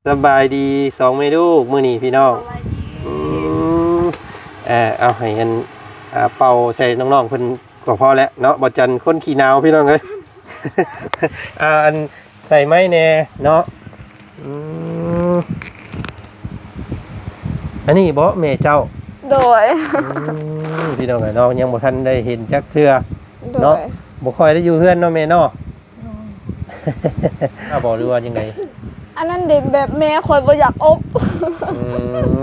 ສະບາຍດີສອງແມ່ລູກມື້ນີ້ພີ່ນ້ອງ. ສະບາຍດີ. ອືມ ເອີ ເອົາໃຫ້ອັນ ອ່າ ເປົ່າໃສ່ນ້ອງໆເພິ່ນກໍພໍແລ້ວເນາະ. ບໍ່ຈັນຄົນຂີ້ໜາວພີ່ນ້ອງເອີຍ. ອ່າ ອັນ ໃສ່ໄມ້ແດ່ເນາະ. ອືມ ອັນນີ້ບໍແມ່ເຈົ້າ? ໂດຍ. ອືມ ພີ່ນ້ອງເອີຍເນາະ ຍັງບໍ່ທັນໄດ້ເຫັນຈັກເທື່ອ. ໂດຍ. ເນາະ ບໍ່ຄ່ອຍໄດ້ຢູ່ເຮືອນເນາະແມ່ເນາະ. ໂດຍ. ອ້າ ບໍ່ ຫຼືວ່າຈັ່ງໃດ? ອັນນັ້ນເດະ ແບບແມ່ຂ້ອຍບໍ່ຢາກອົບ. ອື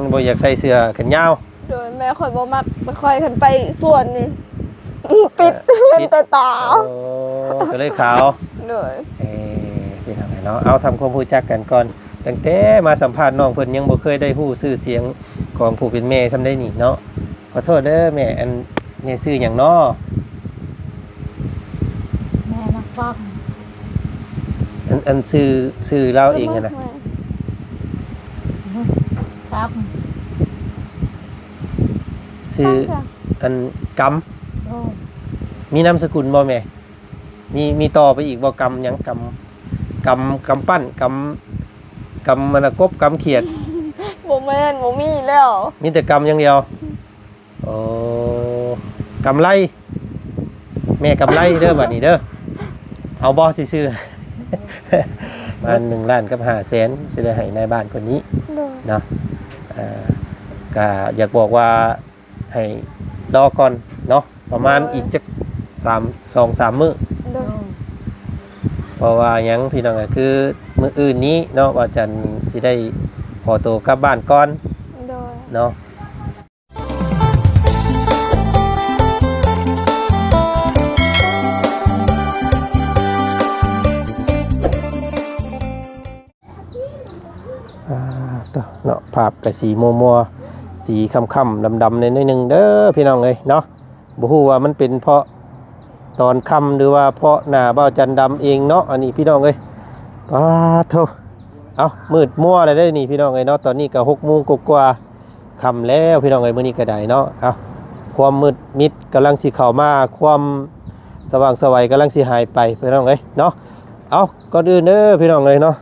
ມ ບໍ່ຢາກໃສ່ເສື້ອແຂນຍາວ. ໂດຍ. ແມ່ຂ້ອຍບໍ່ມັກ ແຕ່ຂ້ອຍຄັນໄປສວນນີ້ ປິດເຮືອນແຕ່ຕາ. ໂອ້ ກໍເລີຍຂາວ. ໂດຍ. ເອີ ເປັນຈັ່ງໃດເນາະ? ເອົາ ທຳຄວາມຮູ້ຈັກກັນກ່ອນ. ຕັ້ງແຕ່ມາສຳພາດນ້ອງເພິ່ນ ຍັງບໍ່ເຄີຍໄດ້ຮູ້ຊື່ສຽງຂອງຜູ້ເປັນແມ່ຊ່ຳໃດນີ້ເນາະ. ຂໍໂທດເດີແມ່ ອັນ ແມ່ຊື່ຫຍັງເນາະ? ແມ່ນາງປ້ອມ. ອັນ ອັນຊື່ ຊື່ລາວເອງຫັ້ນນະ? ກຳ. ຊື່ ກຳ ຊັ້ນ ອັນ ກຳ. ໂດຍ. ມີນາມສະກຸນບໍ່ແມ່? ມີ ມີຕໍ່ໄປອີກບໍ່? ກຳຫຍັງ? ກຳ ກຳ ກຳປັ້ນ ກຳ ກຳມັນນະ ກົບ ກຳຂຽດ. ບໍ່ແມ່ນ ບໍ່ມີແລ້ວ ມີແຕ່ກຳຢ່າງດຽວ. ໂອ້ ກຳໄລ ແມ່ກຳໄລເດີ ບັດນີ້ເດີ. ເອົາບໍ່ຊື່ໆ? ປະມານໜຶ່ງລ້ານກັບຫ້າແສນ ຊິໄດ້ໃຫ້ນາຍບ້ານຄົນນີ້. ໂດຍ. ເນາະ ເອີ ກະຢາກບອກວ່າໃຫ້ລໍກ່ອນເນາະ ປະມານ ໂດຍ ອີກຈັກສາມ ສອງສາມມື້. ໂດຍ. ເພາະວ່າຫຍັງ ພີ່ນ້ອງ ກໍຄືມື້ອື່ນນີ້ເນາະ ວ່າຈັນຊິໄດ້ຂໍໂຕກັບບ້ານກ່ອນ. ໂດຍ. ເນາະ ອ່າ ໂຕ ເນາະ ພາບກະສີມົວໆ ສີຄ້ຳໆ ດຳໆ ແດ່ໜ້ອຍໜຶ່ງເດີພີ່ນ້ອງເອີຍເນາະ. ບໍ່ຮູ້ວ່າມັນເປັນເພາະຕອນຄ່ຳ ຫຼືວ່າເພາະໜ້າບ່າວຈັນດຳເອງເນາະ ອັນນີ້ພີ່ນ້ອງເອີຍ. ປາໂທ ເອົ້າ ມືດມົວແລ້ວເດ້ນີ້ພີ່ນ້ອງເອີຍເນາະ. ຕອນນີ້ກະຫົກໂມງກວ່າໆ ຄ່ຳແລ້ວພີ່ນ້ອງເອີຍ ມື້ນີ້ກໍໄດ້ເນາະ. ເອົ້າ ຄວາມມືດມິດກຳລັງຊິເຂົ້າມາ ຄວາມສະຫວ່າງໄສກຳລັງຊິຫາຍໄປພີ່ນ້ອງເອີຍເນາະ. ເອົ້າ ກ່ອນອື່ນເດີພີ່ນ້ອງເອີຍເນາະ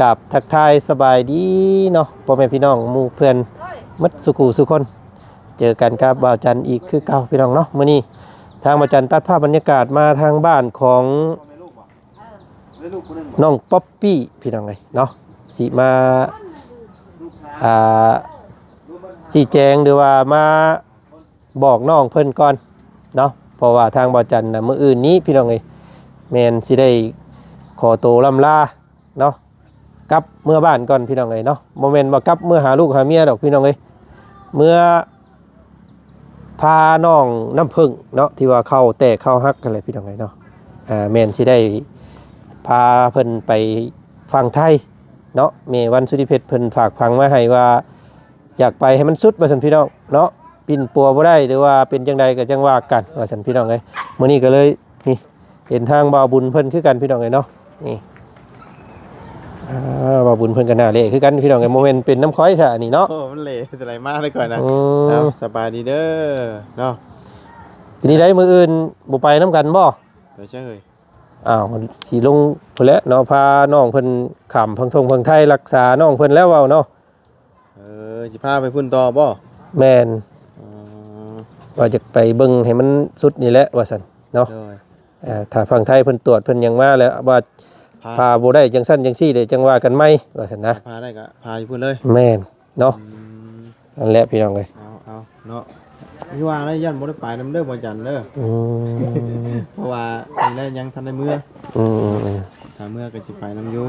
ກາບທັກທາຍສະບາຍດີເນາະ ພໍ່ແມ່ພີ່ນ້ອງໝູ່ເພື່ອນໝົດສູ່ຄູ່ສູ່ຄົນ. ເຈີກັນກັບບ່າວຈັນອີກຄືເກົ່າພີ່ນ້ອງເນາະ. ມື້ນີ້ທາງບ່າວຈັນຕັດພາບບັນຍາກາດມາທາງບ້ານຂອງ ນ້ອງປັອບປີ້ພີ່ນ້ອງເອີຍເນາະ ຊິມາ ອ່າ ຊີ້ແຈງ ຫຼືວ່າມາບອກນ້ອງເພິ່ນກ່ອນເນາະ. ເພາະວ່າທາງບ່າວຈັນນະ ມື້ອື່ນນີ້ພີ່ນ້ອງເອີຍ ແມ່ນຊິໄດ້ຂໍໂຕລ່ຳລາເນາະ ກັບເມືອບ້ານກ່ອນພີ່ນ້ອງເອີຍເນາະ. ບໍ່ແມ່ນວ່າກັບເມືອຫາລູກຫາເມຍດອກພີ່ນ້ອງເອີຍ ເມືອ ພານ້ອງນ້ຳເຜິ້ງເນາະ ທີ່ວ່າເຂົ້າແຕກເຂົ້າຫັກຫັ້ນແຫຼະພີ່ນ້ອງເອີຍເນາະ. ອ່າ ແມ່ນຊິໄດ້ພາເພິ່ນໄປຝັ່ງໄທເນາະ. ແມ່ວັນສຸລິເພັດເພິ່ນຝາກຝັງມາໃຫ້ວ່າ ຢາກໄປໃຫ້ມັນສຸດວ່າຊັ້ນພີ່ນ້ອງເນາະ ປິ່ນປົວບໍ່ໄດ້ ຫຼືວ່າເປັນຈັ່ງໃດກໍຈັ່ງວ່າກັນວ່າຊັ້ນພີ່ນ້ອງເອີຍ. ມື້ນີ້ກໍເລີຍນີ້ ເຫັນທາງບ່າວບຸນເພິ່ນຄືກັນພີ່ນ້ອງເອີຍເນາະ. ນີ້ ອ່າ ບ່າວບຸນເພິ່ນກໍໜ້າເລຄືກັນພີ່ນ້ອງເອີຍ ບໍ່ແມ່ນເປັນນຳຂ້ອຍຊະອັນນີ້ເນາະ. ໂອ້ ມັນເລແຕ່ໃດມາແລ້ວກ່ອນນະ. ອືມ ເອົ້າ ສະບາຍດີເດີເນາະ. ເປັນຈັ່ງໃດ ມື້ອື່ນບໍ່ໄປນຳກັນບໍ່? ໄປໃສເອີຍ? ອ້າວ ຊິລົງພຸ້ນແຫຼະເນາະ ພານ້ອງເພິ່ນຂ້າມຝັ່ງທົ່ງຝັ່ງໄທ ລັກສານ້ອງເພິ່ນແລ້ວເວົ້າເນາະ. ເອີ ຊິພາໄປພຸ້ນຕໍ່ບໍ່? ແມ່ນ. ອໍ ວ່າຈະໄປເບິ່ງໃຫ້ມັນສຸດນີ້ແຫຼະວ່າຊັ້ນເນາະ. ໂດຍ. ເອີ ຖ້າຝັ່ງໄທເພິ່ນຕວດເພິ່ນຫຍັງມາແລ້ວວ່າ ພາ ພາບໍ່ໄດ້ຈັ່ງຊັ້ນຈັ່ງຊີ້ເດ ຈັ່ງວ່າກັນໃໝ່ວ່າຊັ້ນນະ. ພາໄດ້ກໍພາຢູ່ພຸ້ນເລີຍ. ແມ່ນເນາະ. ອືມ ນັ້ນແຫຼະພີ່ນ້ອງເອີຍ ເອົາ ເອົາເນາະ. ຄືວ່າແລ້ວ ຢ້ານບໍ່ໄດ້ໄປນຳເດີ ບ່າວຈັນເດີ. ອືມ ເພາະວ່ານີ້ແຫຼະຍັງທັນໄດ້ເມືອ. ອືມໆໆ ຖ້າເມືອກໍຊິໄປນຳຢູ່.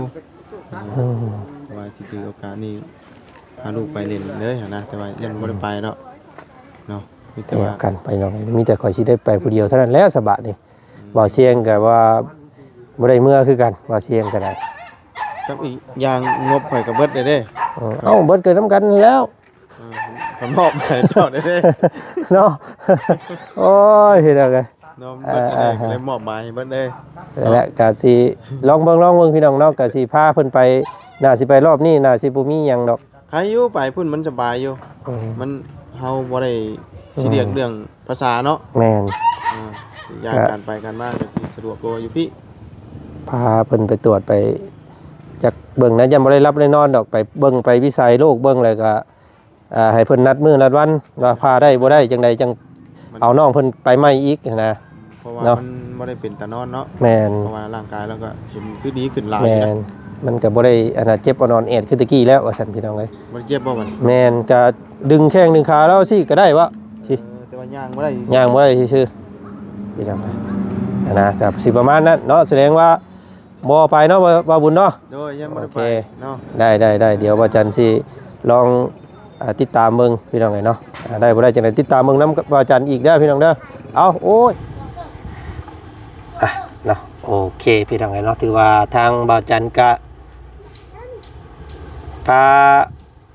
ອືມ ເພາະວ່າຊິຖືໂອກາດນີ້ ພາລູກໄປຫຼິ້ນເລີຍຫັ້ນນະ ແຕ່ວ່າຢ້ານບໍ່ໄດ້ໄປເນາະ ເນາະ. ມີແຕ່ວ່າກັນໄປເນາະ ມີແຕ່ຂ້ອຍຊິໄດ້ໄປຜູ້ດຽວເທົ່ານັ້ນແຫຼະສະບາດນີ້. ອືມ ບ່າວຊຽງກໍວ່າບໍ່ໄດ້ເມືອຄືກັນ ບ່າວຊຽງກໍໄດ້ ກັບອີກຢ່າງງົບຂ້ອຍກໍເບິດເດ້. ເອີ ເອົ້າ ເບິດກໍນຳກັນແລ້ວ. ເອີ ກໍມອບໃຫ້ເຈົ້າເດ້ເນາະ. ໂອ້ຍ ເຮັດຫຍັງເນາະ ເບິດເດ້ ເອີ ກໍເລີຍມອບໝາຍໃຫ້ເບິດເດ້. ນັ້ນແຫຼະ ກະຊິລອງເບິ່ງ ລອງເບິ່ງພີ່ນ້ອງເນາະ ກະຊິພາເພິ່ນໄປ ໜ້າຊິໄປລອບນີ້ ໜ້າຊິບໍ່ມີຫຍັງດອກ. ໃຄຢູ່ ໄປພຸ້ນມັນສະບາຍຢູ່. ອືມ ມັນ ເຮົາບໍ່ໄດ້ ອືມ ຊີຣຽສເລື່ອງພາສາເນາະ. ແມ່ນ. ເອີ ຢ່າງການໄປການມາກໍຊິສະດວກກວ່າຢູ່ພີ້. ພາເພິ່ນໄປຕວດໄປ ຈັກເບິ່ງນະ ຢ້ານບໍ່ໄດ້ຫຼັບໄດ້ນອນດອກ ໄປເບິ່ງໄປວິໄສລູກເບິ່ງ ແລ້ວກໍ ອ່າ ໃຫ້ເພິ່ນນັດມື້ນັດວັນວ່າພາໄດ້ບໍ່ໄດ້ ຈັ່ງໃດຈັ່ງ ມັນ ເອົານ້ອງເພິ່ນໄປໃໝ່ອີກຫັ້ນນະ ເພາະວ່າ ເນາະ ມັນບໍ່ໄດ້ເປັນຕານອນເນາະ ແມ່ນ ເພາະວ່າຮ່າງກາຍລາວກໍເຫັນຄືດີຂຶ້ນຫຼາຍ ແມ່ນ ຢູ່ນະ ມັນກໍບໍ່ໄດ້ອັນນ່າເຈັບອອນໆແອດຄືແຕ່ກີ້ແລ້ວວ່າຊັ້ນ ພີ່ນ້ອງເອີຍ ບໍ່ໄດ້ເຈັບບໍ່ບັດນີ້? ແມ່ນ ກໍດຶງແຂ້ງດຶງຂາລາວຊີ້ກໍໄດ້ວະ ເອີ ແຕ່ວ່າຍ່າງບໍ່ໄດ້ ຍ່າງບໍ່ໄດ້ຊື່ໆ ພີ່ນ້ອງເອີຍ ຫັ້ນນະ ກໍຊິປະມານນັ້ນເນາະ ສະແດງວ່າ ບໍ່ໄປເນາະ ບ່າວ ບ່າວບຸນເນາະ ໂດຍ ຍັງບໍ່ໄດ້ໄປ ໂອເຄ ເນາະ ໄດ້ໆໆ ດຽວບ່າວຈັນຊິລອງ ອ່າ ຕິດຕາມເບິ່ງພີ່ນ້ອງເອີຍເນາະ ອ່າ ໄດ້ບໍ່ໄດ້ຈັ່ງໃດຕິດຕາມເບິ່ງນຳບ່າວຈັນອີກເດີພີ່ນ້ອງເດີ ເອົາ ໂອ້ຍ ອ່ະ ເນາະ ໂອເຄ ພີ່ນ້ອງເອີຍເນາະ ຖືວ່າທາງບ່າວຈັນກະ ພາ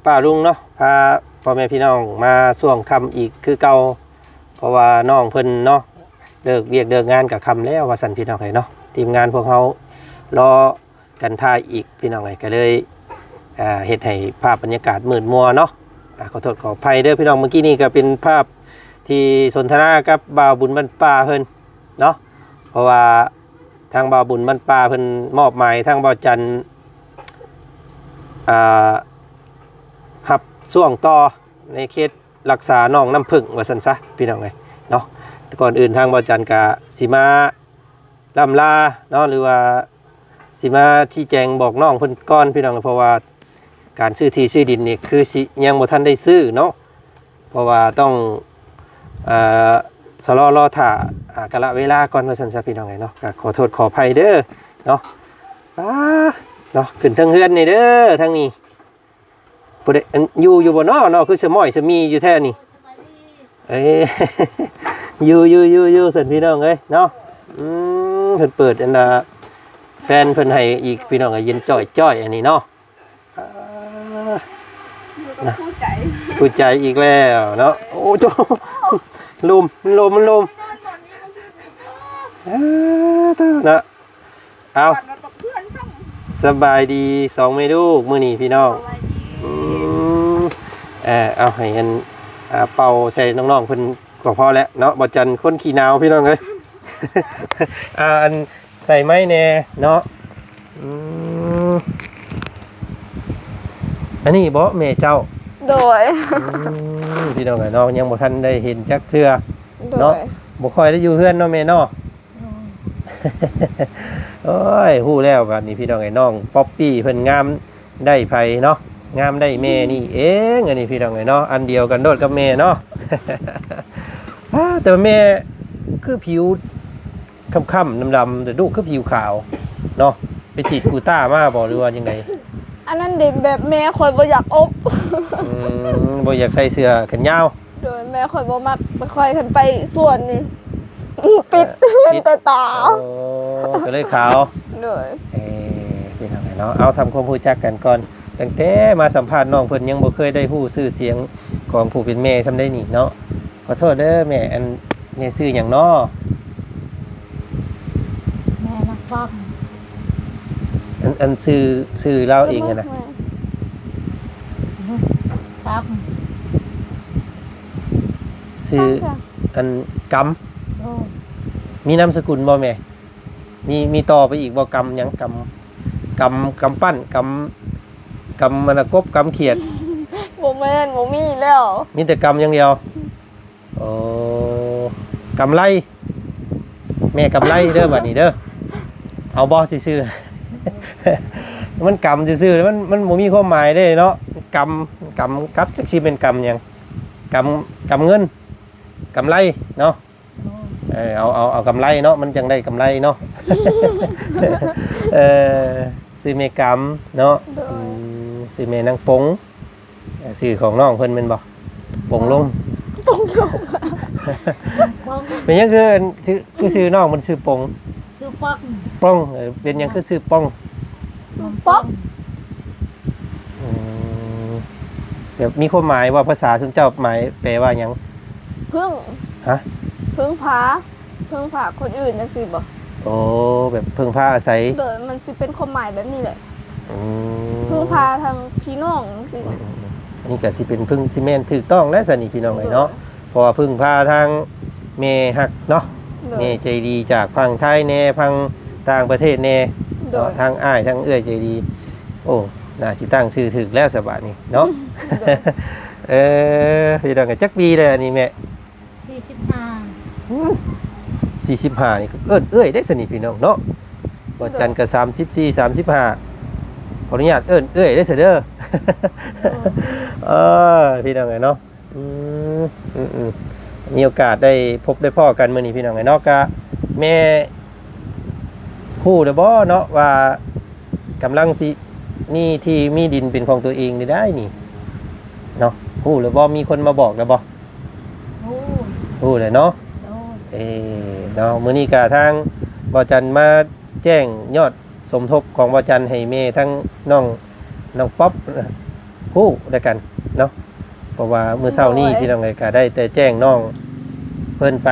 ປ້າລຸງເນາະ ພາພໍ່ແມ່ພີ່ນ້ອງມາຊ່ວງຄ່ຳອີກຄືເກົ່າ ເພາະວ່ານ້ອງເພິ່ນເນາະ ເລີກວຽກເລີກງານກໍຄ່ຳແລ້ວວ່າຊັ້ນ ພີ່ນ້ອງເອີຍເນາະ ທີມງານພວກເຮົາລໍກັນຖ່າຍອີກ ພີ່ນ້ອງເອີຍ ກໍເລີຍ ອ່າ ເຮັດໃຫ້ພາບບັນຍາກາດມືດມົວເນາະ ອ່າ ຂໍໂທດຂໍອະໄພເດີພີ່ນ້ອງ ເມື່ອກີ້ນີ້ກໍເປັນພາບທີ່ສົນທະນາກັບບ່າວບຸນບ້ານປ່າເພິ່ນເນາະ ເພາະວ່າທາງບ່າວບຸນບ້ານປ່າເພິ່ນມອບໝາຍທາງບ່າວຈັນ ອ່າ ຮັບຊ່ວງຕໍ່ໃນເຂດ ລັກສາໜອງນ້ຳເຜິ້ງວ່າຊັ້ນຊະ ພີ່ນ້ອງເອີຍເນາະ ແຕ່ກ່ອນອື່ນທາງບ່າວຈັນກະຊິມາລ່ຳລາເນາະ ຫຼືວ່າຊິມາຊີ້ແຈງບອກນ້ອງເພິ່ນກ່ອນ ພີ່ນ້ອງ ເພາະວ່າການຊື້ທີ່ຊື້ດິນນີ້ຄືຊິຍັງບໍ່ທັນໄດ້ຊື້ເນາະ ເພາະວ່າຕ້ອງ ເອີ ຊະລໍລໍຖ້າ ອາ ກາລະເວລາກ່ອນວ່າຊັ້ນຊະ ພີ່ນ້ອງເອີຍເນາະ ກໍຂໍໂທດຂໍອະໄພເດີເນາະ ອ່າ ເນາະ ຂຶ້ນເທິງເຮືອນນີ້ເດີ ທາງນີ້ ຜູ້ໃດ ອັນ ຢູ່ ຢູ່ບໍ່ເນາະ ເນາະ ຄືສະໝ້ອຍສະໝີ່ຢູ່ແທ້ນີ້ ເອີຍ ຢູ່ ຢູ່ ຢູ່ ຢູ່ ຊັ້ນພີ່ນ້ອງເອີຍເນາະ ອືມ ເພິ່ນເປີດອັນນ່າ ແຟນເພິ່ນໃຫ້ອີກ ພີ່ນ້ອງເອີຍ ເຢັນຈ້ອຍໆ ອັນນີ້ເນາະ ອ່າ ຢູ່ກັບ ນະ ຄູ່ໃຈ ຄູ່ໃຈອີກແລ້ວເນາະ ໂອ້ ໂອ້ ລົມ ມັນລົມ ມັນລົມ ເອີ ເນາະ ເອົາ ສະບາຍດີສອງແມ່ລູກມື້ນີ້ພີ່ນ້ອງ ສະບາຍດີ ອືມ ເອີ ເອົາ ໃຫ້ອັນ ອ່າ ເປົ່າໃສ່ນ້ອງໆເພິ່ນກໍພໍແລ້ວເນາະ ບໍ່ຈັນຄົນຂີ້ໜາວພີ່ນ້ອງເອີຍ ອ່າ ອັນ ໃສ່ໄມ້ແດ່ເນາະ ອືມ ອັນນີ້ບໍແມ່ເຈົ້າ? ໂດຍ ອືມ ພີ່ນ້ອງເອີຍເນາະ ຍັງບໍ່ທັນໄດ້ເຫັນຈັກເທື່ອ ໂດຍ ເນາະ ບໍ່ຄ່ອຍໄດ້ຢູ່ເຮືອນເນາະແມ່ເນາະ ໂດຍ ໂອ້ຍ ຮູ້ແລ້ວບາດນີ້ພີ່ນ້ອງເອີຍ ນ້ອງປັອບປີ້ເພິ່ນງາມໄດ້ໃຜເນາະ ງາມໄດ້ແມ່ນີ້ເອງ ອັນນີ້ພີ່ນ້ອງເອີຍເນາະ ອັນດຽວກັນໂລດກັບແມ່ເນາະ ອ້າ ແຕ່ວ່າແມ່ຄືຜິວຄ້ຳໆດຳໆ ແຕ່ລູກຄືຜິວຂາວເນາະ ໄປສີດກູຕ້າມາບໍ່ ຫຼືວ່າຈັ່ງໃດ? ອັນນັ້ນເດ ແບບແມ່ຂ້ອຍບໍ່ຢາກອົບ ອືມ ບໍ່ຢາກໃສ່ເສື້ອແຂນຍາວ ໂດຍ ແມ່ຂ້ອຍບໍ່ມັກ ແຕ່ຂ້ອຍຄັນໄປສວນນີ້ ປິດ ເອີ ເປັນ ປິດ ແຕ່ຕາ ໂອ້ ກໍເລີຍຂາວ ໂດຍ ເອີ ພີ່ນ້ອງເນາະ ເອົາ ທຳຄວາມຮູ້ຈັກກັນກ່ອນ ຕັ້ງແຕ່ມາສຳພາດນ້ອງເພິ່ນຍັງບໍ່ເຄີຍໄດ້ຮູ້ຊື່ສຽງຂອງຜູ້ເປັນແມ່ສ່ຳໃດນີ້ເນາະ ຂໍໂທດເດີແມ່ ອັນ ແມ່ຊື່ຫຍັງເນາະ? ແມ່ນາງປ້ອມ ອັນ ອັນຊື່ ຊື່ລາວເອງຫັ້ນນະ ປ້ອມ ຊື່ ປ້ອມ ອັນ ກຳ ໂດຍ ມີນາມສະກຸນບໍ່ແມ່? ມີ ມີຕໍ່ໄປອີກບໍ່? ກຳຫຍັງ? ກຳ ກຳ ກຳປັ້ນ ກຳ ກຳອັນນະ ກົບ ກຳຂຽດ ບໍ່ແມ່ນ ບໍ່ມີແລ້ວ ມີແຕ່ກຳຢ່າງດຽວ ໂອ້ ກຳໄລ ແມ່ກຳໄລເດີ ບາດນີ້ເດີ ເອົາບໍ່ຊື່ໆ ມັນກຳຊື່ໆ ມັນ ມັນບໍ່ມີຄວາມໝາຍເດ້ເນາະ ກຳ ກຳກັບ ຈັກຊິແມ່ນກຳຫຍັງ ກຳ ກຳເງິນ ກຳໄລເນາະ ເອີ ເອົາ ເອົາ ເອົາກຳໄລເນາະ ມັນຈັ່ງໄດ້ກຳໄລເນາະ ເອີ ຊື່ແມ່ກຳເນາະ ໂດຍ ອືມ ຊື່ແມ່ນາງປົງ ຊື່ຂອງນ້ອງເພິ່ນແມ່ນບໍ່? ປົງລົງ ປົງລົງ ເປັນຫຍັງຄື ອັນ ຊື່ ຄືຊື່ນ້ອງມັນຊື່ປົງ? ຊື່ປົງ ປົງ ເອີ ເປັນຫຍັງຄືຊື່ປົງ? ຊື່ປົງ ອືມ ແບບມີຄວາມໝາຍວ່າ ພາສາຊຸມເຈົ້າໝາຍແປວ່າຫຍັງ? ເພິ່ງ ຮະ? ເພິ່ງພາ ເພິ່ງພາຄົນອື່ນຈັ່ງຊີ້ບໍ? ໂອ້ ແບບເພິ່ງພາອາໄສ ໂດຍ ມັນຊິເປັນຄວາມໝາຍແບບນີ້ແຫຼະ ອືມ ເພິ່ງພາທາງພີ່ນ້ອງຈັ່ງຊີ້ ອືມໆໆ ອັນນີ້ກໍຊິເປັນເພິ່ງ ຊິແມ່ນຖືກຕ້ອງແລ້ວຊັ້ນນີ້ພີ່ນ້ອງເອີຍເນາະ ໂດຍ ເພາະວ່າເພິ່ງພາທາງແມ່ຮັກເນາະ ໂດຍ ແມ່ໃຈດີຈາກຝັ່ງໄທແດ່ ຝັ່ງຕ່າງປະເທດແດ່ ໂດຍ ເນາະ ທາງອ້າຍທາງເອື້ອຍໃຈດີ ໂອ້ ໜ້າຊິຕັ້ງຊື່ຖືກແລ້ວສະບາດນີ້ເນາະ. ໂດຍ ເອີ ພີ່ນ້ອງ ຈັກປີແລ້ວອັນນີ້ແມ່? ສີ່ສິບຫ້າ. ອືມ ສີ່ສິບຫ້ານີ້ກໍເອີ້ນເອື້ອຍໄດ້ຊະນີ້ ພີ່ນ້ອງເນາະ. ບໍ່ຈັນກໍສາມສິບສີ່ ສາມສິບຫ້າ ຂໍອະນຸຍາດເອີ້ນເອື້ອຍໄດ້ຊະເດີ. ໂດຍ ເອີ ພີ່ນ້ອງເອີຍເນາະ. ອືມ ອືມໆ ມີໂອກາດໄດ້ພົບໄດ້ພໍ້ກັນມື້ນີ້ ພີ່ນ້ອງເອີຍເນາະ. ກະແມ່ຮູ້ແລ້ວບໍ່ເນາະ ວ່າກຳລັງຊິມີທີ່ມີດິນເປັນຂອງຕົວເອງໄດ້ນີ້ເນາະ? ຮູ້ແລ້ວບໍ່? ມີຄົນມາບອກແລ້ວບໍ່? ຮູ້ ຮູ້ແລ້ວເນາະ. ໂດຍ ເອີ ເນາະ ມື້ນີ້ກະທາງບໍ່ຈັນມາແຈ້ງຍອດ ສົມທົບຂອງບໍ່ຈັນໃຫ້ແມ່ທັງນ້ອງ ນ້ອງປັອບ ຮູ້ແລ້ວກັນເນາະ. ເພາະວ່າມື້ເຊົ້ານີ້ ໂດຍ ພີ່ນ້ອງເອີຍ ກໍໄດ້ແຕ່ແຈ້ງນ້ອງເພິ່ນໄປ.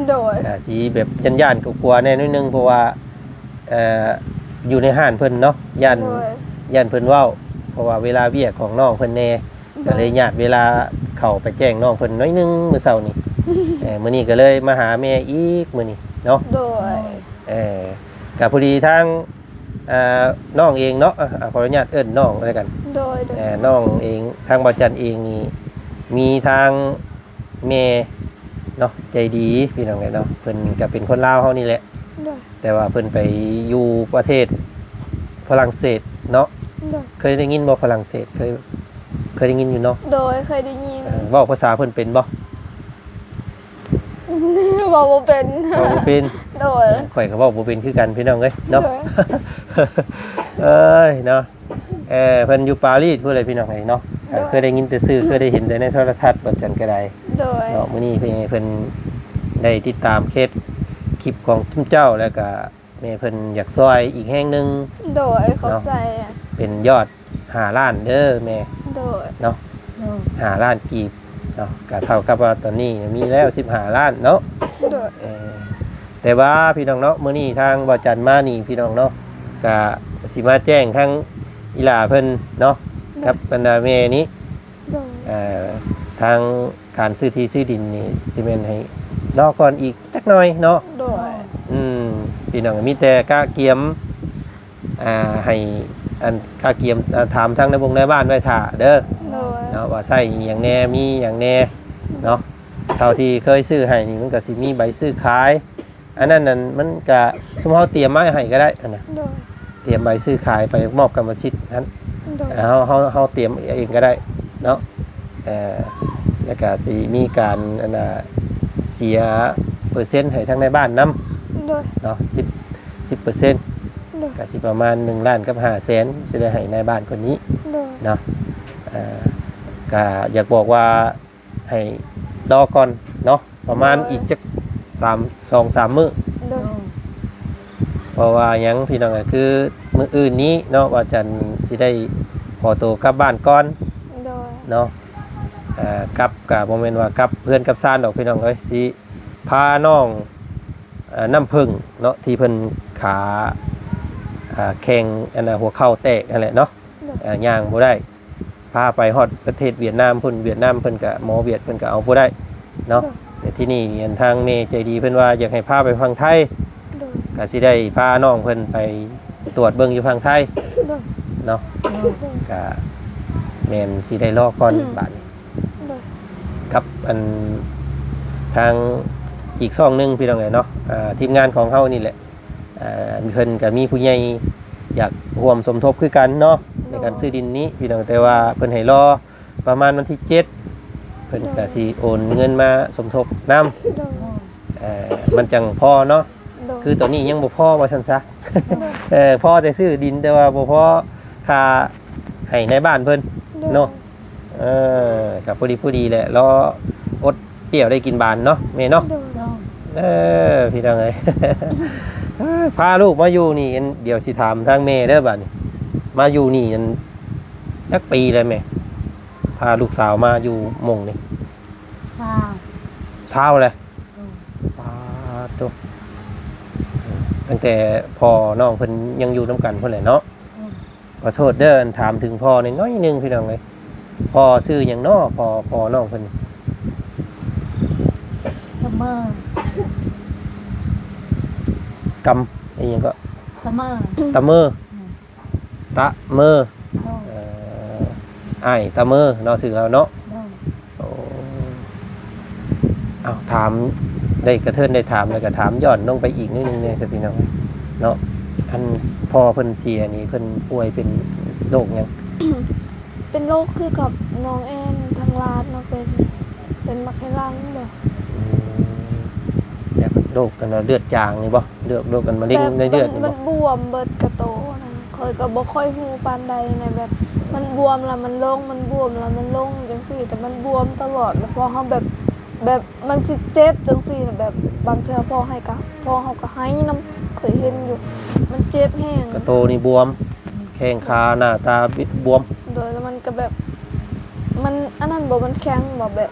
ໂດຍ ກະຊິແບບຢ້ານໆ ກໍກົວແດ່ໜ້ອຍໜຶ່ງ ເພາະວ່າ ເອີ ຢູ່ໃນຮ້ານເພິ່ນເນາະ ຢ້ານ ໂດຍ ຢ້ານເພິ່ນເວົ້າ ເພາະວ່າເວລາວຽກຂອງນ້ອງເພິ່ນແດ່ ໂດຍ ກໍເລີຍຍາດເວລາເຂົ້າໄປແຈ້ງນ້ອງເພິ່ນໜ້ອຍໜຶ່ງມື້ເຊົ້ານີ້. ເອີ ມື້ນີ້ກໍເລີຍມາຫາແມ່ອີກມື້ນີ້ເນາະ. ໂດຍ ເອີ ກໍພໍດີທາງ ອ່າ ນ້ອງເອງເນາະ ອ່າ ຂໍອະນຸຍາດເອີ້ນນ້ອງແລ້ວກັນ. ໂດຍ ໂດຍ ເອີ ນ້ອງເອງ ທາງບໍ່ຈັນເອງນີ້ ມີທາງແມ່ເນາະ ໃຈດີ ພີ່ນ້ອງເອີຍເນາະ. ເພິ່ນກໍເປັນຄົນລາວເຮົານີ້ແຫຼະ ໂດຍ ແຕ່ວ່າເພິ່ນໄປຢູ່ປະເທດຝຣັ່ງເສດເນາະ. ໂດຍ ເຄີຍໄດ້ຍິນບໍ່ຝຣັ່ງເສດ? ເຄີຍ ເຄີຍໄດ້ຍິນຢູ່ເນາະ. ໂດຍ ເຄີຍໄດ້ຍິນ. ເອີ ເວົ້າພາສາເພິ່ນເປັນບໍ່? ເວົ້າບໍ່ເປັນ. ເວົ້າບໍ່ເປັນ. ໂດຍ ຂ້ອຍກໍເວົ້າບໍ່ເປັນຄືກັນ ພີ່ນ້ອງເອີຍເນາະ. ໂດຍ ເອີຍເນາະ ເອີ ເພິ່ນຢູ່ປາຣີພຸ້ນແຫຼະ ພີ່ນ້ອງເອີຍເນາະ. ໂດຍ ເຄີຍໄດ້ຍິນແຕ່ຊື່ ເຄີຍໄດ້ເຫັນແຕ່ໃນໂທລະທັດ ວ່າຈັ່ງກໍໄດ້. ໂດຍ ເນາະ ມື້ນີ້ເພິ່ນ ເພິ່ນໄດ້ຕິດຕາມເຄສ ຄລິບຂອງຊຸມເຈົ້າ ແລ້ວກໍແມ່ເພິ່ນຢາກຊ່ອຍອີກແຮງໜຶ່ງ. ໂດຍ ຂອບໃຈ. ເນາະ ເປັນຍອດຫ້າລ້ານເດີແມ່. ໂດຍ ເນາະ ໂດຍ ຫ້າລ້ານກີບເນາະ ກໍເທົ່າກັບວ່າຕອນນີ້ມີແລ້ວສິບຫ້າລ້ານເນາະ. ໂດຍ ເອີ ແຕ່ວ່າພີ່ນ້ອງເນາະ ມື້ນີ້ທາງບໍ່ຈັນມານີ້ ພີ່ນ້ອງເນາະ ກໍຊິມາແຈ້ງທາງອີ່ຫຼ້າເພິ່ນເນາະ ໂດຍ ກັບບັນດາແມ່ນີ້. ໂດຍ ເອີ ທາງການຊື້ທີ່ຊື້ດິນນີ້ ຊິແມ່ນໃຫ້ລໍກ່ອນອີກຈັກໜ້ອຍເນາະ. ໂດຍ ອືມ ພີ່ນ້ອງ ມີແຕ່ກະກຽມ ອ່າ ໃຫ້ ອັນ ກະກຽມ ອ່າ ຖາມທາງນາຍບົງນາຍບ້ານໄວ້ຖ້າເດີ. ໂດຍ ເນາະ ວ່າໃຊ້ອີ່ຫຍັງແດ່ ມີຫຍັງແດ່ເນາະ. ເທົ່າທີ່ເຄີຍຊື້ໃຫ້ນີ້ ມັນກໍຊິມີໃບຊື້ຂາຍ ອັນນັ້ນນັ້ນ ມັນກະ ຊຸມເຮົາຕຽມມາໃຫ້ກໍໄດ້ຫັ້ນນະ. ໂດຍ ຕຽມໃບຊື້ຂາຍໄປມອບກຳມະສິດຫັ້ນ. ໂດຍ ເຮົາ ເຮົາ ເຮົາຕຽມເອງກໍໄດ້ເນາະ. ເອີ ແລ້ວກະຊິມີການ ອັນນ່າ ເສຍເປີເຊັນໃຫ້ທາງນາຍບ້ານນຳ. ໂດຍ ເນາະ ສິບ ສິບເປີເຊັນ. ໂດຍ ກະຊິປະມານໜຶ່ງລ້ານກັບຫ້າແສນ ຊິໄດ້ໃຫ້ນາຍບ້ານຄົນນີ້. ໂດຍ ເນາະ ເອີ ກະຢາກບອກວ່າ ໃຫ້ລໍກ່ອນເນາະ ປະມານ ໂດຍ ອີກຈັກສາມ ສອງສາມມື້. ໂດຍ ເພາະວ່າຫຍັງ ພີ່ນ້ອງ ກໍຄືມື້ອື່ນນີ້ເນາະ ວ່າຈັນຊິໄດ້ຂໍໂຕກັບບ້ານກ່ອນ. ໂດຍ ເນາະ ເອີ ກັບກໍບໍ່ແມ່ນວ່າກັບເຮືອນກັບຊານດອກ ພີ່ນ້ອງເອີຍ ຊິພານ້ອງ ເອີ ນ້ຳເຜິ້ງເນາະ ທີ່ເພິ່ນຂາ ເອີ ແຂ້ງ ອັນນ່າ ຫົວເຂົ່າແຕກຫັ້ນແຫຼະເນາະ. ໂດຍ ເອີ ຍ່າງບໍ່ໄດ້ ພາໄປຮອດປະເທດຫວຽດນາມພຸ້ນ ຫວຽດນາມເພິ່ນກະ ໝໍຫວຽດເພິ່ນກະເອົາບໍ່ໄດ້ເນາະ. ໂດຍ ແຕ່ທີ່ນີ້ ອັນ ທາງແມ່ໃຈດີເພິ່ນວ່າຢາກໃຫ້ພາໄປຝັ່ງໄທ. ໂດຍ ກະຊິໄດ້ພານ້ອງເພິ່ນໄປຕວດເບິ່ງຢູ່ຝັ່ງໄທ. ໂດຍ ເນາະ ໂດຍ ກະແມ່ນຊິໄດ້ລໍກ່ອນ ອືມ ບາດນີ້. ໂດຍ ກັບ ອັນ ທາງອີກຊ່ອງໜຶ່ງ ພີ່ນ້ອງເອີຍເນາະ ອ່າ ທີມງານຂອງເຮົານີ້ແຫຼະ ອ່າ ເພິ່ນກໍມີຜູ້ໃຫຍ່ຢາກຮ່ວມສົມທົບຄືກັນເນາະ ໃນການ ໂດຍ ຊື້ດິນນີ້ ພີ່ນ້ອງ ແຕ່ວ່າເພິ່ນໃຫ້ລໍປະມານວັນທີເຈັດ ເພິ່ນ ໂດຍ ກໍຊິໂອນເງິນມາສົມທົບນຳ. ໂດຍ ເອີ ມັນຈັ່ງພໍເນາະ. ໂດຍ ຄືຕອນນີ້ຍັງບໍ່ພໍວ່າຊັ້ນຊະ. ໂດຍ ເອີ ພໍແຕ່ຊື້ດິນ ແຕ່ວ່າບໍ່ພໍຄ່າໃຫ້ນາຍບ້ານເພິ່ນ ໂດຍ ເນາະ. ເອີ ກໍພໍດີ ພໍດີແຫຼະ ລໍອົດປ່ຽວໄດ້ກິນບານເນາະແມ່ເນາະ. ໂດຍ ເອີ ພີ່ນ້ອງເອີຍ ພາລູກມາຢູ່ນີ້ ດຽວຊິຖາມທາງແມ່ເດີບາດນີ້ ມາຢູ່ນີ້ ອັນ ຈັກປີແລ້ວແມ່ ພາລູກສາວມາຢູ່ໝ່ອງນີ້? ຊາວ ຊາວແລ້ວ. ໂດຍ ປາດໂທ້ ຕັ້ງແຕ່ພໍ່ນ້ອງເພິ່ນຍັງຢູ່ນຳກັນພຸ້ນແຫຼະເນາະ. ໂດຍ ຂໍໂທດເດີ ອັນ ຖາມເຖິງພໍ່ໜ້ອຍໜຶ່ງ ພີ່ນ້ອງເອີຍ ພໍ່ຊື່ຫຍັງເນາະ? ພໍ່ ພໍ່ນ້ອງເພິ່ນ ຕະເມີ ກຳ ອີຫຍັງເກາະ? ຕະເມີ ຕະເມີ ອືມ ຕະເມີ ໂດຍ ເອີ ອ້າຍຕາເມີເນາະ ຊື່ເຮົາເນາະ. ໂດຍ ໂອ້ ເອົາ ຖາມ ໄດ້ກະເທີນໄດ້ຖາມ ແລ້ວກະຖາມຍ້ອນລົງໄປອີກໜ້ອຍໜຶ່ງແດ່ ພີ່ນ້ອງເນາະ. ອັນພໍ່ເພິ່ນເສຍນີ້ ເພິ່ນປ່ວຍເປັນໂລກຫຍັງ? ເປັນໂລກຄືກັບນ້ອງແອນທາງລາວເນາະ ເປັນ ເປັນໝາກໄຂ່ຫຼັງບໍ? ອືມ ແບບໂລກອັນເລືອດຈາງນີ້ບໍ? ເລືອດ ໂລກອັນມະເຮັງໃນເລືອດນີ້ບໍ? ແບບມັນ ມັນບວມເບິດກະໂຕນະ ຂ້ອຍກະບໍ່ຄ່ອຍຮູ້ປານໃດນະ ແບບມັນບວມລະມັນລົງ ມັນບວມລະມັນລົງຈັ່ງຊີ້ ແຕ່ມັນບວມຕະຫຼອດ ລະພໍເຮົາແບບ ແບບມັນຊິເຈັບຈັ່ງຊີ້ນະ ແບບບາງເທື່ອພໍ່ໃຫ້ກະ ພໍ່ເຮົາກະໄຫ້ນຳ ຂ້ອຍເຫັນຢູ່ ມັນເຈັບແຮງ. ກະໂຕນີ້ບວມ ແຂ້ງຂາໜ້າຕາບິດບວມ. ໂດຍ ລະມັນກະແບບ ມັນອັນນັ້ນບໍ ມັນແຂງບໍ ແບບ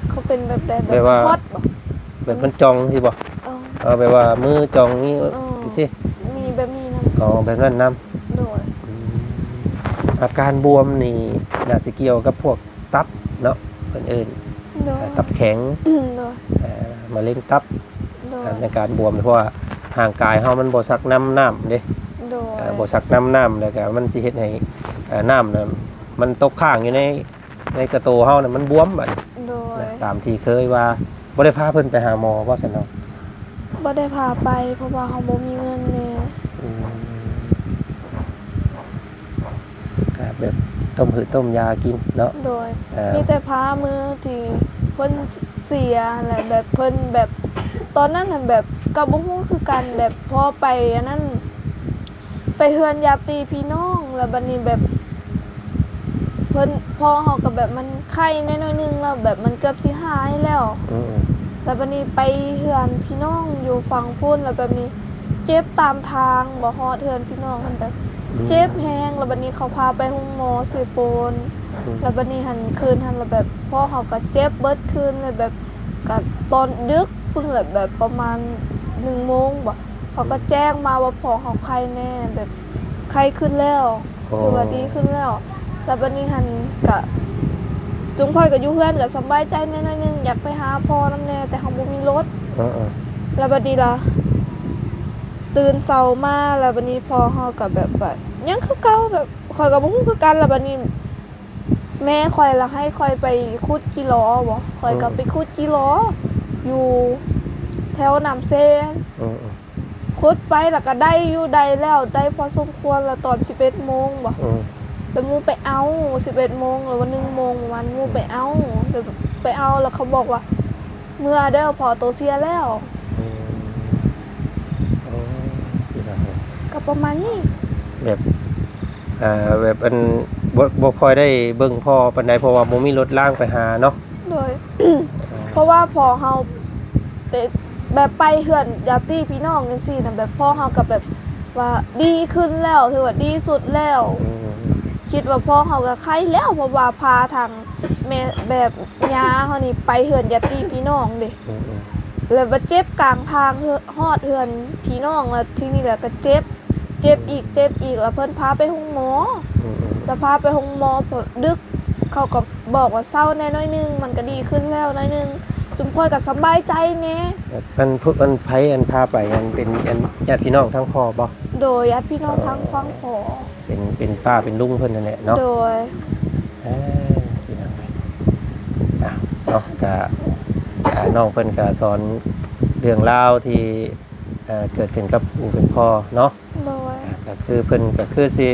ເຂົາເປັນແບບໃດ ແບບ ແບບວ່າ ມັນຮອດບໍ ແບບມັນຈ່ອງຊີ້ບໍ? ເອີ ເອີ ແບບວ່າມືຈ່ອງນີ້ ເອີ ຊີ້ ມີແບບນີ້ນຳ. ອໍ ແບບນັ້ນນຳ. ໂດຍ ອືມ ອາການບວມນີ້ໜ້າຊິກ່ຽວກັບພວກຕັບເນາະ ເພິ່ນເອີ້ນ ໂດຍ ເອີ ຕັບແຂງ. ໂດຍ ເອີ ມະເຮັງຕັບ. ໂດຍ ອັນ ອາການບວມ ເພາະວ່າຮ່າງກາຍເຮົາມັນບໍ່ຊັກນຳນ້ຳເດ້. ໂດຍ ເອີ ບໍ່ຊັກນຳນ້ຳ ແລ້ວກະມັນຊິເຮັດໃຫ້ ເອີ ນ້ຳນະ ມັນຕົກຄ້າງຢູ່ໃນ ໃນກະໂຕເຮົານະ ມັນບວມບາດນີ້. ໂດຍ ນະ ຕາມທີ່ເຄີຍວ່າ ບໍ່ໄດ້ພາເພິ່ນໄປຫາໝໍບໍ່ຊັ້ນເນາະ? ບໍ່ໄດ້ພາໄປ ເພາະວ່າເຮົາບໍ່ມີເງິນແດ່. ອືມ ກະແບບຕົ້ມຫືດຕົ້ມຢາກິນເນາະ. ໂດຍ ເອີ ມີແຕ່ພາມື້ທີ່ເພິ່ນເສຍຫັ້ນແຫຼະ ແບບເພິ່ນແບບ ຕອນນັ້ນຫັ້ນແບບກະບໍ່ຮູ້ຄືກັນ ແບບພໍໄປອັນນັ້ນ ໄປເຮືອນຍາດຕິພີ່ນ້ອງ ລະບາດນີ້ແບບ ເພິ່ນ ພໍ່ເຮົາກະແບບມັນໄຂ້ແດ່ໜ້ອຍໜຶ່ງ ລະແບບມັນເກືອບຊິຫາຍແລ້ວ. ອືມ ລະບາດນີ້ໄປເຮືອນພີ່ນ້ອງຢູ່ຝັ່ງພຸ້ນ ລະແບບນີ້ເຈັບຕາມທາງ ບໍ່ຮອດເຮືອນພີ່ນ້ອງຫັ້ນ ແບບ ອືມ ເຈັບແຮງ ລະບາດນີ້ເຂົາພາໄປໂຮງໝໍເຊໂປນ. ອືມ ລະບາດນີ້ຫັ້ນ ຄືນຫັ້ນລະແບບ ພໍ່ເຮົາກະເຈັບເບິດຄືນ ລະແບບ ກະຕອນດຶກພຸ້ນແຫຼະ ແບບປະມານໜຶ່ງໂມງບໍ ເຂົາກະແຈ້ງມາວ່າພໍ່ເຮົາໄຂ້ແດ່ ແບບໄຂ້ຂຶ້ນແລ້ວ ໂອ້ ຖືວ່າດີຂຶ້ນແລ້ວ. ລະບາດນີ້ຫັ້ນກະ ຈຸມຂ້ອຍກະຢູ່ເຮືອນກະສະບາຍໃຈແດ່ໜ້ອຍໜຶ່ງ ຢາກໄປຫາພໍ່ນຳແດ່ ແຕ່ເຮົາບໍ່ມີລົດ. ເອີໆ ລະບາດນີ້ລະ ຕື່ນເຊົ້າມາ ລະບາດນີ້ພໍ່ເຮົາກະແບບວ່າຍັງຄືເກົ່າ ແບບຂ້ອຍກະບໍ່ຮູ້ຄືກັນ. ລະບາດນີ້ ແມ່ຂ້ອຍລະໃຫ້ຂ້ອຍໄປຂຸດຈີຫຼໍບໍ ຂ້ອຍກະ ອືມ ໄປຂຸດຈີຫຼໍຢູ່ແຖວນ້ຳເຊ. ອືມ ຂຸດໄປລະກະໄດ້ຢູ່ ໄດ້ແລ້ວ ໄດ້ພໍສົມຄວນລະ ຕອນສິບເອັດໂມງບໍ ອືມ ລະໝູ່ໄປເອົາ ສິບເອັດໂມງ ຫຼືວ່າໜຶ່ງໂມງປະມານ ໝູ່ໄປເອົາ ອືມ ລະໄປເອົາ ລະເຂົາບອກວ່າ ເມືອເດີ ພໍ່ໂຕເສຍແລ້ວ. ອືມ ໂອ້ ພີ່ນ້ອງເອີຍ ກະປະມານນີ້ ແບບ ເອີ ແບບອັນ ບໍ່ ບໍ່ຄ່ອຍໄດ້ເບິ່ງພໍ່ປານໃດ ເພາະວ່າບໍ່ມີລົດລາງໄປຫາເນາະ. ໂດຍ ເພາະວ່າພໍ່ເຮົາ ແບບໄປເຮືອນຍາດຕິພີ່ນ້ອງຈັ່ງຊີ້ນະ ແບບພໍ່ເຮົາກະແບບວ່າດີຂຶ້ນແລ້ວ ຖືວ່າດີສຸດແລ້ວ. ອືມ ຄິດວ່າພໍ່ເຮົາກະໄຄແລ້ວ ເພາະວ່າພາທາງແມ່ ແບບ ຍ່າເຮົານີ້ໄປເຮືອນຍາດຕິພີ່ນ້ອງເດ້. ອືມໆ ແລ້ວບາດເຈັບກາງທາງ ຮອດເຮືອນພີ່ນ້ອງ ແລ້ວທີນີ້ລະກະເຈັບ ເຈັບອີກ ເຈັບອີກ ລະເພິ່ນພາໄປໂຮງໝໍ. ອືມໆ ລະພາໄປໂຮງໝໍພໍດຶກ ເຂົາກະບອກວ່າເຊົາແດ່ໜ້ອຍໜຶ່ງ ມັນກະດີຂຶ້ນແລ້ວໜ້ອຍໜຶ່ງ ຈຸມຂ້ອຍກະສະບາຍໃຈແດ່. ອັນຜູ້ ອັນໃຜ ອັນພາໄປ ອັນເປັນ ອັນຍາດພີ່ນ້ອງທາງພໍ່ບໍ? ໂດຍ ຍາດພີ່ນ້ອງທາງ ອໍ ທາງພໍ່ ເປັນ ເປັນປ້າເປັນລຸງເພິ່ນຫັ້ນແຫຼະເນາະ. ໂດຍ ເອີ ພີ່ນ້ອງເອີຍ ອ່ະ ເນາະ ກະ ອ່າ ນ້ອງເພິ່ນກະສອນເລື່ອງລາວທີ່ ເອີ ເກີດຂຶ້ນກັບຜູ້ເປັນພໍ່ເນາະ. ໂດຍ ກະຄືເພິ່ນກະຄືຊິ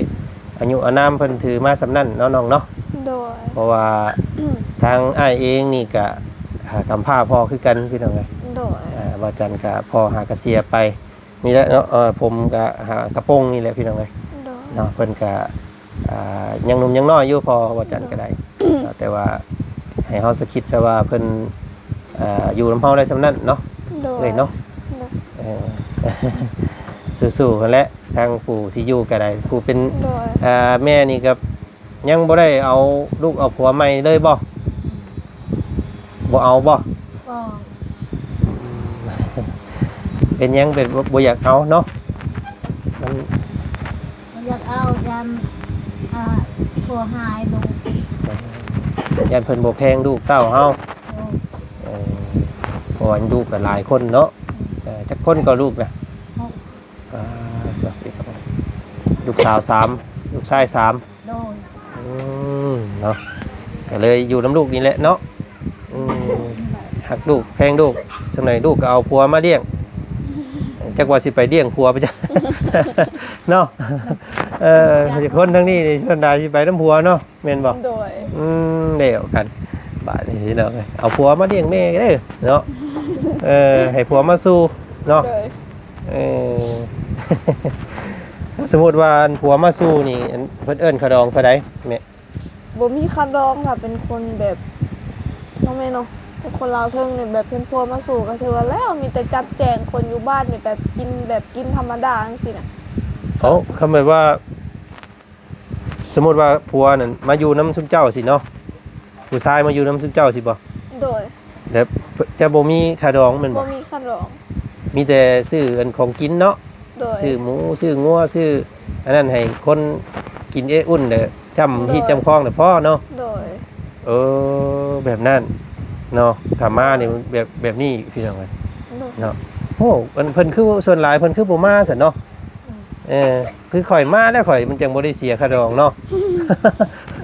ອາຍຸອານາມເພິ່ນຖືມາສ່ຳນັ້ນເນາະນ້ອງເນາະ. ໂດຍ ເພາະວ່າ ທາງອ້າຍເອງນີ້ກະ ກຳພ້າພໍ່ຄືກັນ ພີ່ນ້ອງເອີຍ. ໂດຍ ອ່າ ວ່າຈັ່ງກະພໍ່ຫາກະເສຍໄປ ນີ້ແຫຼະເນາະ ເອີ ຜົມກະຫາກະໂປງນີ້ແຫຼະ ພີ່ນ້ອງເອີຍ. ໂດຍ ເນາະ ເພິ່ນກະ ອ່າ ຍັງໜຸ່ມຍັງນ້ອຍຢູ່ ພໍ່ວ່າຈັ່ງກະໄດ້. ໂດຍ ເນາະ ແຕ່ວ່າໃຫ້ເຮົາສະຄິດຊະວ່າເພິ່ນ ອ່າ ຢູ່ນຳເຮົາໄດ້ສ່ຳນັ້ນເນາະ. ໂດຍ ເອີຍເນາະ. ໂດຍ ເອີ ສູ້ໆຫັ້ນແຫຼະ ທາງຜູ້ທີ່ຢູ່ກະໄດ້ ຜູ້ເປັນ ໂດຍ ອ່າ ແມ່ນີ້ກະ ຍັງບໍ່ໄດ້ເອົາລູກເອົາຜົວໃໝ່ເລີຍບໍ່? ບໍ່ເອົາບໍ່? ບໍ່. ເປັນຫຍັງ ເປັນ ບໍ່ ບໍ່ຢາກເອົາເນາະ? ມັນ ບໍ່ຢາກເອົາ ຢ້ານ ອ່າ ຜົວຫາຍລູກ ຢ້ານເພິ່ນບໍ່ແພງລູກເຕົ້າເຮົາ. ໂດຍ ເອີ ເພາະວ່າລູກກະຫຼາຍຄົນເນາະ. ເອີ ຈັກຄົນກໍລູກນະ? ຫົກ. ອ່າ ລູກສາວສາມ ລູກຊາຍສາມ. ໂດ อืม เนาะ ก็เลยอยู่นำลูกนี่แหละเนาะ อืม ฮักลูกแพงลูก จั่งใด๋ลูกก็เอาผัวมาเลี้ยง จักว่าสิไปเลี้ยงผัวไปจ้ะ เนาะ เออ คนทางนี้นี่ส่วนหลายสิไปนำผัวเนาะ แม่นบ่ โดย อืม แล้วกัน บาดนี้พี่น้องเอ้ย เอาผัวมาเลี้ยงแม่เด้อเนาะ เออ ให้ผัวมาสู่เนาะ โดย เออ สมมุติว่าอันผัวมาสู่นี่ อันเพิ่นเอิ้นค่าดองเท่าใดแม่ บ่มีค่าดอง ถ้าเป็นคนแบบ เนาะแม่เนาะ เป็นคนลาวเทิงนี่ แบบเป็นผัวมาสู่ก็ถือว่าแล้ว มีแต่จัดแจง คนอยู่บ้านนี่แบบกิน แบบกินธรรมดาจั่งซี้นะ เอ้า คันแบบว่า สมมุติว่าผัวนั่นมาอยู่นำซุมเจ้าซี้เนาะ ผู้ชายมาอยู่นำซุมเจ้าซี้บ่ โดย แล้วจะบ่มีค่าดองแม่นบ่ บ่มีค่าดอง มีแต่ซื้ออันของกินเนาะ โดย ซื้อหมู ซื้องัว ซื้ออันนั้นให้คนกินเออุ่น แล้วจ้ำ โดย ฮี้จ้ำคองแล้วพอเนาะ โดย เออ แบบนั้นเนาะ ถ้ามานี่แบบ แบบนี้พี่น้องเอ้ย โดย เนาะ โอ้ อันเพิ่นคือส่วนหลายเพิ่นคือบ่มาซั่นเนาะ อืม เออ คือข่อยมาแล้วข่อยมันจั่งบ่ได้เสียค่าดองเนาะ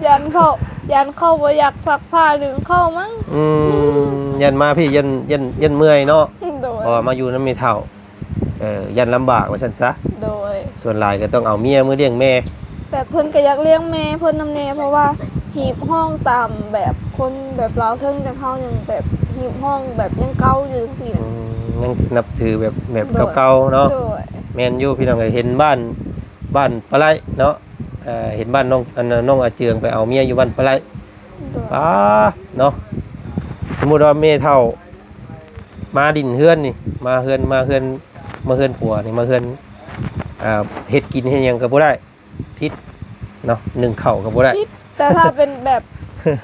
ย้านเขา ย้านเขาบ่อยากซักผ้าหนึ่งเขามั้ง อืม ย้านมาพี้ ย้าน ย้าน ย้านเมื่อยเนาะ โดย เพราะว่ามาอยู่นำแม่เฒ่า เอ่อ ย้านลำบากว่าซั่นซะ โดย ส่วนหลายก็ต้องเอาเมียมาเลี้ยงแม่ แบบเพิ่นก็อยากเลี้ยงแม่เพิ่นนำแน่ เพราะว่าฮีบห้องตามแบบคนแบบลาวเทิงจั่งเฮายังแบบฮีบห้องแบบยังเก่าอยู่จั่งซี้ อื นะ ม ยังนับถือแบบ แบบ โดย เก่าๆเนาะ โดย แม่นอยู่พี่น้องเอ้ย เห็นบ้าน บ้านปะไลเนาะ เอ่อ เห็นบ้านน้อง อัน น้องอาเจืองไปเอาเมียอยู่บ้านปะไล โดย ป๊า เนาะ สมมุติว่าแม่เฒ่ามาดินเฮือนนี่ มาเฮือน มาเฮือน มาเฮือนผัวนี่ มาเฮือน อ่า เฮ็ดกินเฮ็ดหยังก็บ่ได้ ผิดเนาะ นึ่งข้าวก็บ่ได้ ผิด แต่ถ้าเป็นแบบ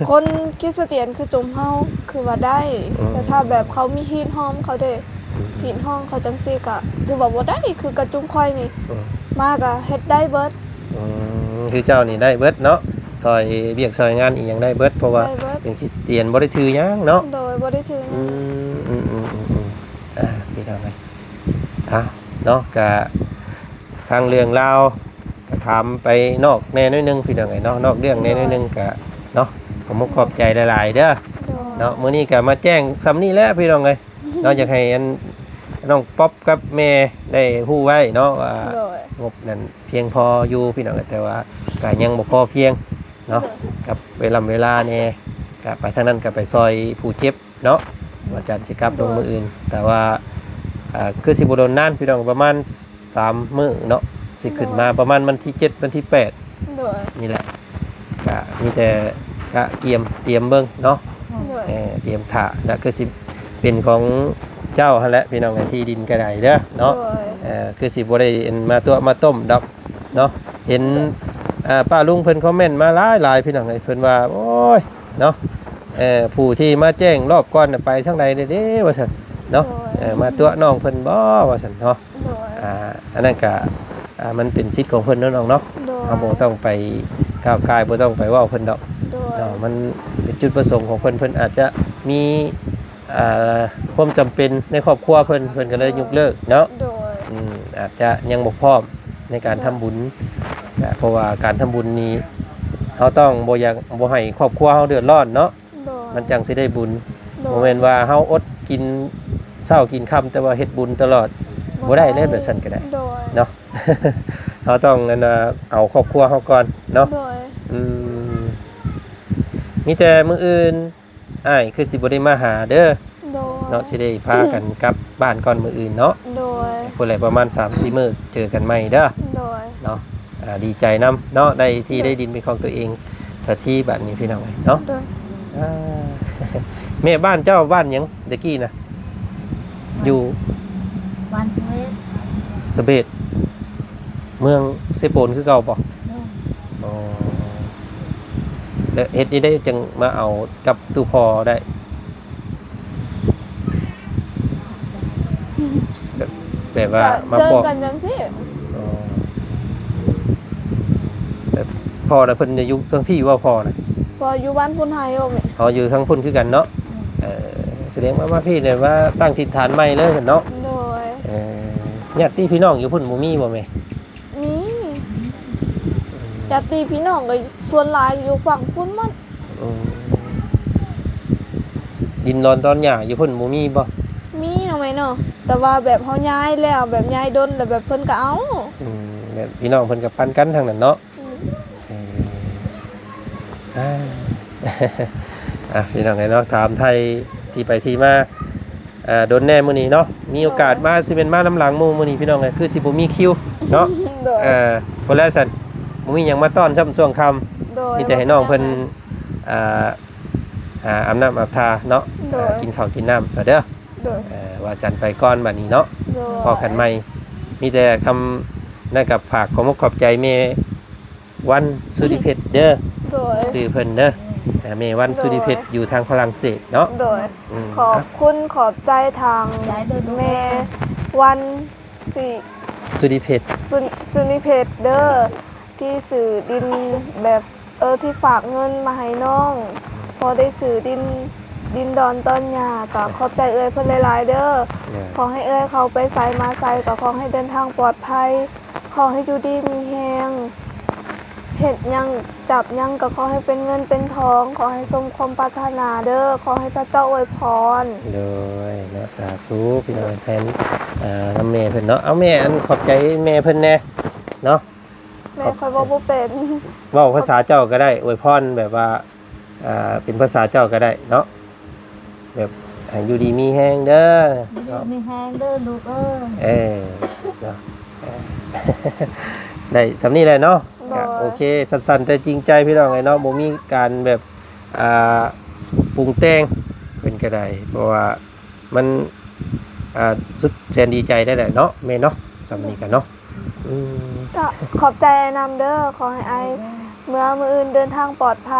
คนคริสเตียนคือจุมเฮา คือว่าได้ อืม แต่ถ้าแบบเขามีฮีตฮอมเขาเด้ อืม ฮีตฮอมเขาจั่งซี้ก็ถือว่าบ่ได้ คือกับจุมข่อยนี่ อืม มาก็เฮ็ดได้เบิด อืม คือเจ้านี่ได้เบิดเนาะ ซอยเวียกซอยงานอีหยังได้เบิด เพราะว่า ได้เบิด เป็นคริสเตียนบ่ได้ถือหยังเนาะ โดย บ่ได้ถือหยัง อืม อืม อ่า พี่น้องเอ้ย อ่ะ เนาะ ก็ ทางเรื่องราวก็ถามไปนอกแหน่หน่อยหนึ่งพี่น้องเอ้ยเนาะ นอกเรื่องแหน่หน่อยหนึ่งก็เนาะ ขอบมุกขอบใจหลายๆเด้อ โดย เนาะ มื้อนี้ก็มาแจ้งส่ำนี้แหละพี่น้องเอ้ยเนาะ อยากให้อันน้องป๊อปกับแม่ได้ฮู้ไว้เนาะว่า โดย งบนั้นเพียงพออยู่พี่น้องเอ้ย แต่ว่าก็ยังบ่พอเพียงเนาะ โดย กับเวลา เวลาแหน่ ก็ไปทางนั้นก็ไปซอยผู้เจ็บ เนาะ วันจันทร์สิกลับลง โดย มื้ออื่น แต่ว่า อ่า คือสิบ่โดนนานพี่น้อง ประมาณสามมื้อเนาะ สิขึ้นมา โดย ประมาณวันที่เจ็ด วันที่แปด โดย นี่แหละ ก็มีแต่กะเกียม เตรียมเบิ่งเนาะ โดย เอ่อ เตรียมถ่า แล้วคือสิเป็นของเจ้าหั่นแหละพี่น้อง ที่ดินก็ได้เด้อเนาะ โดย เอ่อ คือสิบ่ได้มาตั่วมาต้มดอกเนาะ เห็น โดย อ่า ป้าลุงเพิ่นคอมเมนต์มาหลายๆ พี่น้องเอ้ย เพิ่นว่า โอ้ย เนาะ เอ่อ ผู้ที่มาแจ้งรอบก่อนน่ะไปทางใดเด้ ว่าซั่นเนาะ โดย เอ่อ มาตั๋วน้องเพิ่นบ่ ว่าซั่นเนาะ โดย อ่า อันนั้นก็ อ่า มันเป็นสิทธิ์ของเพิ่นเนาะน้องเนาะ โดย เฮาบ่ต้องไปก้าวก่าย บ่ต้องไปเว้าเพิ่นดอก โดย เนาะ มันเป็นจุดประสงค์ของเพิ่น เพิ่นอาจจะมี อ่า ความจำเป็นในครอบครัวเพิ่น เพิ่นก็เลยยกเลิกเนาะ โดย อืม อาจจะยังบ่พร้อมในการ โดย ทำบุญ อ่า เพราะว่าการทำบุญนี่ เฮาต้องบ่อยาก บ่ให้ครอบครัวเฮาเดือดร้อนเนาะ โดย มันจั่งสิได้บุญ โดย บ่แม่นว่าเฮาอดกินเช้ากินค่ำ แต่ว่าเฮ็ดบุญตลอด บ่ บ่ได้เด้ แบบซั่นก็ได้ โดย เนาะ เฮาต้อง อันน่ะ เอาครอบครัวเฮาก่อนเนาะ โดย อืม มีแต่มื้ออื่น อ้ายคือสิบ่ได้มาหาเด้อ โดย เนาะ สิได้พากันกลับบ้านก่อนมื้ออื่นเนาะ โดย พุ้นแหละประมาณสามสี่มื้อเจอกันใหม่เด้อ โดย เนาะ อ่า ดีใจนำเนาะ ได้ที่ โดย ได้ดินเป็นของตัวเองสักทีบัดนี้พี่น้องเอ้ยเนาะ โดย อ่า แม่บ้านเจ้าบ้านหยังตะกี้นะ อยู่ บ้านสะเวด สะเวด เมืองเซโปนคือเก่าบ่ เมือง อ๋อ แล้วเฮ็ดจั่งใดจั่งมาเอากับตู้พ่อได้ แบบ แบบว่า ก็ มา เจิง พ้อ กันจั่งซี้ อ๋อ แบบพ่อน่ะเพิ่นจะอยู่ทางพี้บ่ พ่อน่ะ พ่ออยู่บ้านพุ้นไฮบ่แม่ อ๋อ อยู่ทางพุ้นคือกันเนาะ อืม เออ แสดงว่ามาพี้เนี่ยมาตั้งถิ่นฐานใหม่เลยเนาะ โดย เออ ญาติพี่น้องอยู่พุ้นบ่มีบ่แม่ มี อืม ຍາດຕິພີ່ນ້ອງກໍສ່ວນຫຼາຍຢູ່ຝັ່ງພຸ້ນໝົດ. ອືມ ດິນດອນຕອນຫຍ້າຢູ່ພຸ້ນບໍ່ມີບໍ່? ມີເນາະແມ່ເນາະ ແຕ່ວ່າແບບເຮົາຍ້າຍແລ້ວ ແບບຍ້າຍດົນແລ້ວ ແບບເພິ່ນກໍເອົາ. ອືມ ແບບພີ່ນ້ອງເພິ່ນກໍປັນກັນທາງນັ້ນເນາະ. ອືມ ເອີ ອ່າ ອ່ະ ພີ່ນ້ອງເອີຍເນາະ ຖາມໄຖ່ທີ່ໄປທີ່ມາ ອ່າ ດົນແດ່ມື້ນີ້ເນາະ ມີໂອກາດ ໂດຍ ມາ ຊິແມ່ນມານຳຫຼັງໝູ່ມື້ນີ້ ພີ່ນ້ອງເອີຍ ຄືຊິບໍ່ມີຄິວເນາະ. ໂດຍ ເອີ ພຸ້ນແຫຼະຊັ້ນ ບໍ່ມີຫຍັງມາຕ້ອນຊ້ຳຊ່ວງຄ່ຳ. ໂດຍ ມີແຕ່ໃຫ້ນ້ອງເພິ່ນ ອ່າ ອ່າ ອາບນ້ຳອາບທ່າເນາະ. ໂດຍ ອ່າ ກິນເຂົ້າກິນນ້ຳຊະເດີ. ໂດຍ ເອີ ວ່າຈັນໄປກ່ອນບັດນີ້ເນາະ. ໂດຍ ພໍ້ກັນໃໝ່. ມີແຕ່ຄຳນັ້ນກໍຝາກຂອບອົກຂອບໃຈແມ່ ວັນ ສຸລິເພັດເດີ. ໂດຍ ຊື່ເພິ່ນເດີ ແມ່ວັນ ໂດຍ ສຸລິເພັດ ຢູ່ທາງຝຣັ່ງເສດເນາະ. ໂດຍ ອືມ ຂອບຄຸນຂອບໃຈທາງແມ່ວັນ ສຸ ສຸລິເພັດ ສຸ ສຸລິເພັດເດີ ທີ່ຊື້ດິນແບບ ເອີ ທີ່ຝາກເງິນມາໃຫ້ນ້ອງ ພໍໄດ້ຊື້ດິນ ດິນດອນຕອນຫຍ້າ ກໍຂອບໃຈເອື້ອຍເພິ່ນຫຼາຍໆເດີ. ໂດຍ ຂໍໃຫ້ເອື້ອຍເຂົາໄປໃສມາໃສ ກໍຂໍໃຫ້ເດີນທາງປອດໄພ ຂໍໃຫ້ຢູ່ດີມີແຮງ ເຮັດຫຍັງຈັບຫຍັງກໍຂໍໃຫ້ເປັນເງິນເປັນທອງ ຂໍໃຫ້ສົມຄວາມປາດຖະໜາເດີ ຂໍໃຫ້ພະເຈົ້າອວຍພອນ. ໂດຍເນາະ ສາທຸ ພີ່ນ້ອງ ແທນ ເອີ ນຳແມ່ເພິ່ນເນາະ. ເອົາແມ່ ອັນ ຂອບໃຈແມ່ເພິ່ນແດ່ເນາະ. ແມ່ຂ້ອຍເວົ້າບໍ່ເປັນ. ເວົ້າພາສາເຈົ້າກໍໄດ້ ອວຍພອນແບບວ່າ ອ່າ ເປັນພາສາເຈົ້າກໍໄດ້ເນາະ ແບບໃຫ້ຢູ່ດີມີແຮງເດີ ຢູ່ດີມີແຮງເດີລູກເອີຍ. ເອີ ເນາະ ໄດ້ສ່ຳນີ້ແຫຼະເນາະ. ໂດຍ ກໍໂອເຄ ສັ້ນໆແຕ່ຈິງໃຈ ພີ່ນ້ອງເອີຍເນາະ ບໍ່ມີການແບບ ອ່າ ປຸງແຕ່ງເພິ່ນກໍໄດ້ ເພາະວ່າ ມັນ ອ່າ ສຸດແສນດີໃຈໄດ້ແຫຼະເນາະແມ່ເນາະ ສ່ຳນີ້ກໍເນາະ. ອືມ ກໍຂອບໃຈອ້າຍນຳເດີ ຂໍໃຫ້ອ້າຍເມືອມື້ອື່ນເດີນທາງປອດໄພ.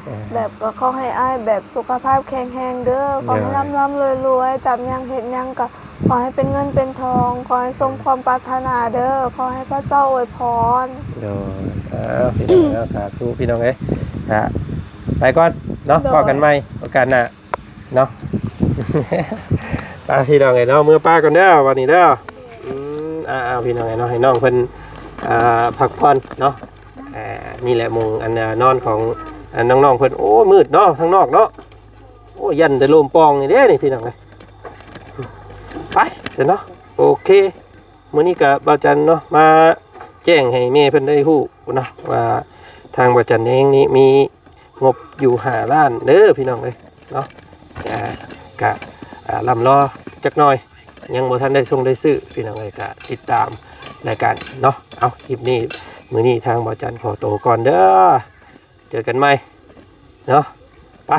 ເອີ ແບບກໍຂໍໃຫ້ອ້າຍແບບສຸຂະພາບແຂງແຮງເດີ ຂໍໃຫ້ ໂດຍ ລ່ຳໆລວຍໆ ຈັບຫຍັງເຮັດຫຍັງກໍຂໍໃຫ້ເປັນເງິນເປັນທອງ ຂໍໃຫ້ສົມຄວາມປາດຖະໜາເດີ ຂໍໃຫ້ພະເຈົ້າອວຍພອນ. ໂດຍ ເອີ ພີ່ນ້ອງເນາະ ສາທຸ ພີ່ນ້ອງເອີຍ ກະໄປກ່ອນເນາະ. ໂດຍ ພໍ້ກັນໃໝ່ໂອກາດໜ້າ ເນາະ ໄປພີ່ນ້ອງເອີຍເນາະ ເມືອປ້າກ່ອນເດີ ບັດນີ້ເດີ. ອືມ ອ້າວ ພີ່ນ້ອງເອີຍເນາະ ໃຫ້ນ້ອງເພິ່ນ ອ່າ ພັກຜ່ອນເນາະ. ອ່າ ນີ້ແຫຼະໝ່ອງອັນນອນຂອງ ອ່າ ນ້ອງໆເພິ່ນ. ໂອ້ ມືດເນາະ ທາງນອກເນາະ. ໂອ້ ຢ້ານແຕ່ລົມປ່ອງນີ້ເດ້ນີ້ ພີ່ນ້ອງເອີຍ. ໄປຊັ້ນເນາະ ໂອເຄ. ມື້ນີ້ກະບ່າວຈັນເນາະ ມາແຈ້ງໃຫ້ແມ່ເພິ່ນໄດ້ຮູ້ເນາະ ວ່າທາງບ່າວຈັນເອງນີ້ມີງົບຢູ່ຫ້າລ້ານເດີພີ່ນ້ອງເອີຍເນາະ. ກະ ກະ ອ່າ ລ່ຳລໍຈັກໜ່ອຍ ຍັງບໍ່ທັນໄດ້ສົ່ງໄດ້ຊື້ພີ່ນ້ອງເອີຍ ກະຕິດຕາມລາຍການເນາະ. ເອົາ ຄລິບນີ້ ມື້ນີ້ທາງບ່າວຈັນຂໍໂຕກ່ອນເດີ ເຈີກັນໃໝ່ເນາະ ໄປ.